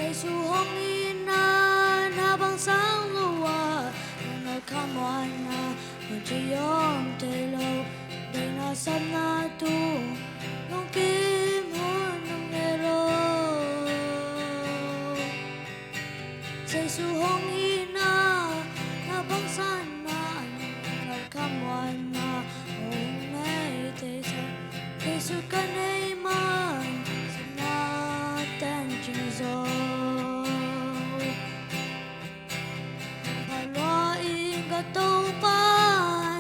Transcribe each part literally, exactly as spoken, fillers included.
Jesu hong itna na bang sang lo a, nong na khamuanna hong ci om thei lo. Deihna satna tung lungkim hun nong ngei lo. Jesu hong itna na bang sang na, nong na khamuanna hong nei thei sa. Jesu ka neih man, satna teng cing zo. Phalua in ka Topa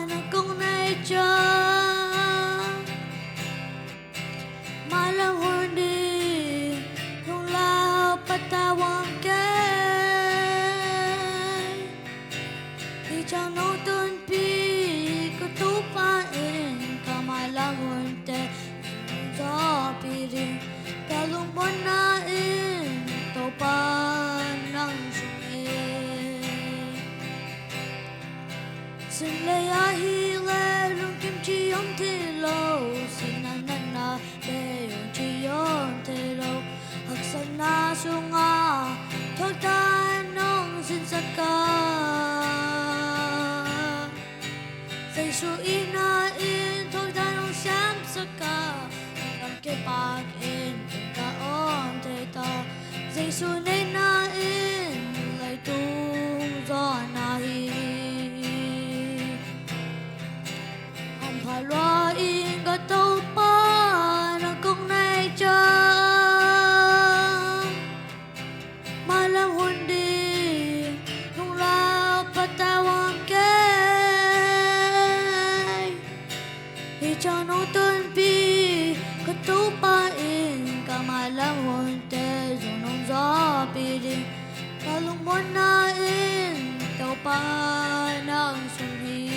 nang kong nei ciang, mailam hun ding lunglau patauang kei. Hih ciang nong tunpih ka Topa in, ka mailam hunte zawhpih ding. Ka lungmuanna in Topa nang sung hi. Sin lei ah hi leh lungkim ci om thei lo, sin a natna bei hong ci om thei lo. Haksatna sungah thuaktan nong sinsak a, Jesu itna in thuaktan nong siamsak a, lam kipak in ka om thei ta. Jesu neihna in leitung zawhna hi. Hampha lua in ka Topa nang kong nei ciang, mailam hun ding lunglau patauang kei. Hih ciang nong tunpih ka Topa in, ka mailam hunte zong nong zawhpih ding. Ka lungmuanna in Topa nang sung hi.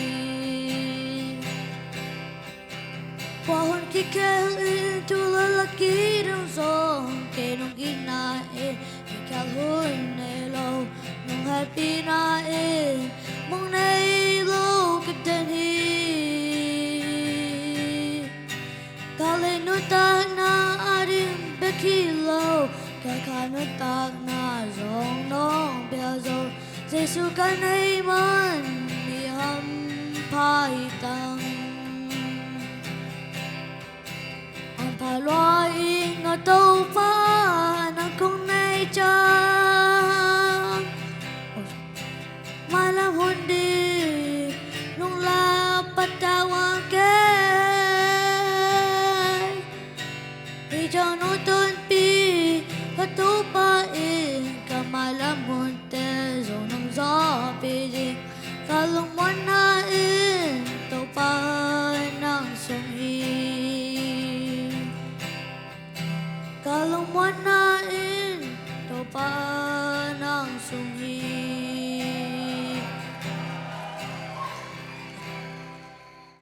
Kua hun kikhel in thu lak kidong zong, kei nong itna in kikhel hun nei lo. Nong hehpihna in mong nei lo ka den hi. Ka lei nuntakna ading bek hi lo, ka kha nuntakna zong nong pia zo. Jesu ka neih man mi hampha hi tang. Hampha lua in ka Topa nang kong nei ciang, mailam hun ding lunglau patauang kei. Hih ciang nong tunpih ka Topa in, ka mailam hunte zong nong zawhpih ding. Ka lungmuanna in Topa nang sung hi. Ka lungmuanna in Topa nang sung hi.